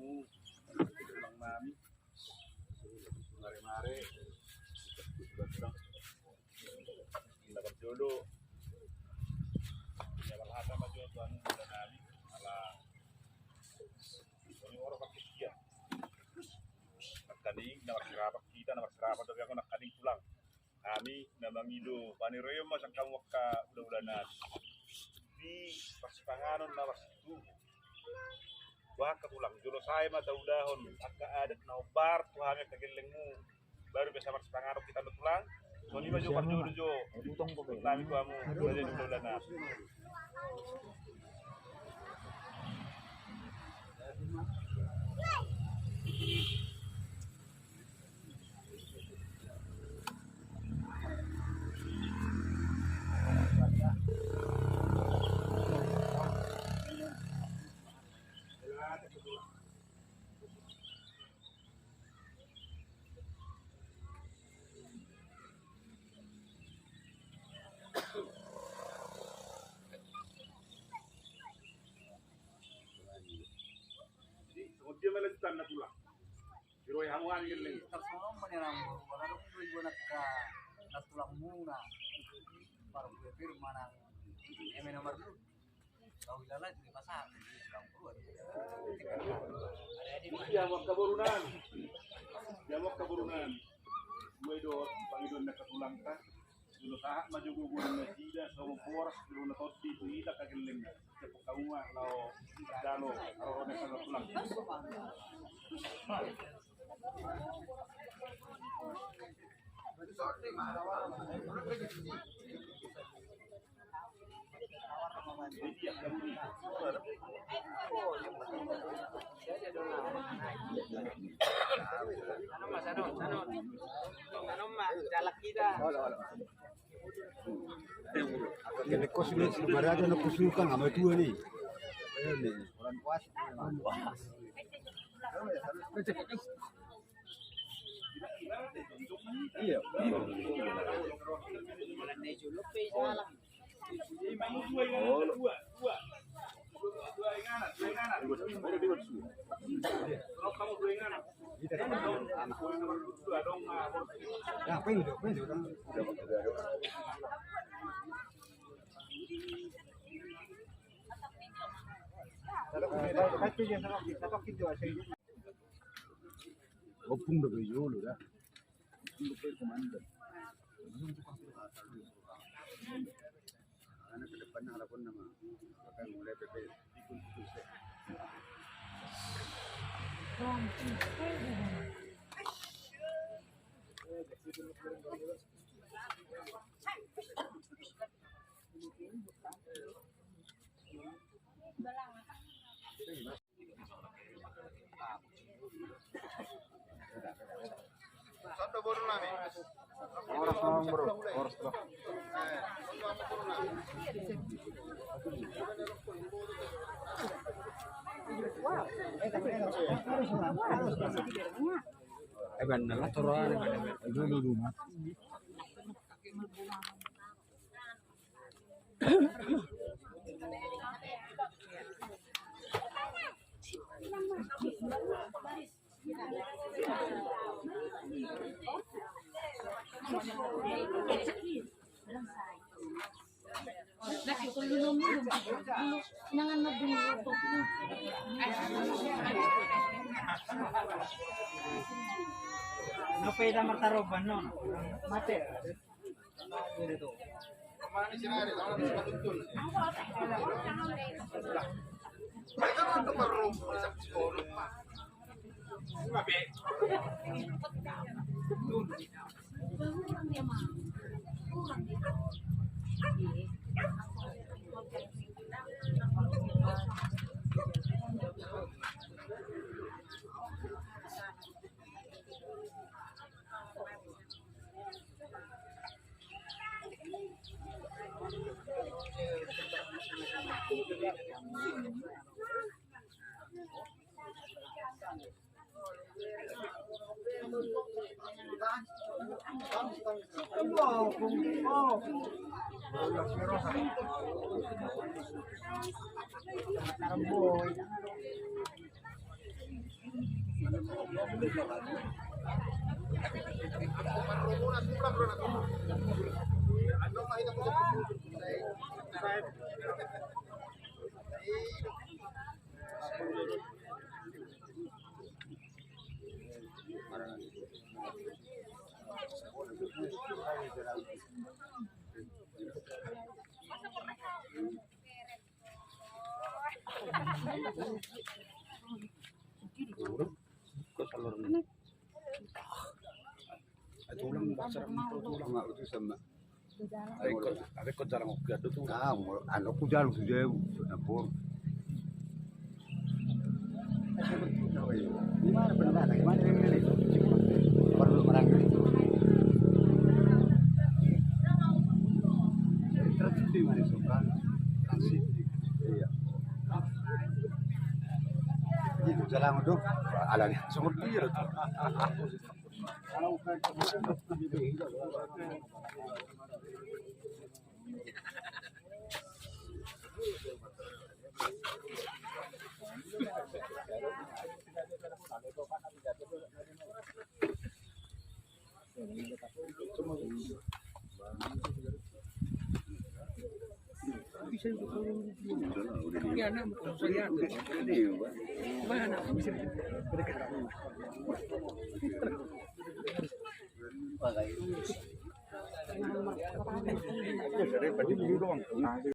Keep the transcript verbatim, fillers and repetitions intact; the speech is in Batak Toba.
Tulang nami, mare-mare, tulang na parjolo, ya, marhata ma jo tu anu tulang nami, ala, ini orang pakai dia. Nangkaning na marsirapat hita, na marsirapat dope, nangkaning tulang. Hami na mangido paniroion ma sian hamu angka hulahula nami di parsipanganon na marsituhu. Bah, angka tulang, jolo sae ma taulahon angka adat na hombar tu hami angka gellengmu. Baru biasa marsipanganon hita do tulang. Songon i ma jo parjolo jo. Hami tu hamu raja ni hulahula nami. Jadi songon dia ma lanjutanna tulang. Siroi hamu hami gelleng. Tarsongon ma nian amang boru, ala adong do iboan angka na tulangmuna. Parpir manang eme na marlu. Kau ilala jadi pasar. Dia mau kaborunan. Dia mau kaborunan. Gue do pangidoan na katulangka. Jolo sahat ma jo gogo nasida songon boras, jolo na tondi tu hita angka gellengna. Cepuk hamu ma laho jalo haroro ni angka tulang. Kene kos lu sebenarnya ada nak kusukan sama dua nih. Ini orang puas. Iya. Opung da bejolo da. Karena ke depannya harapan nama akan mulai P P ikut ikut. Santo boru nami. Horas nang boru, horas bro. Eh, bener lah, turun. Dulu, dulu. Nopeda martaroban non. Mate. Tulang, tulang, tulang. Ada ikut, ada ikut jalan oke, ada tulang. Ah, anu, aku jalan tu jauh, sudah pun. Gimana pendapat? Gimana ini? Perlu merangkul. Transit di mana, Sobat? Transit. Iya. Itu jalan tu, alani seperti itu.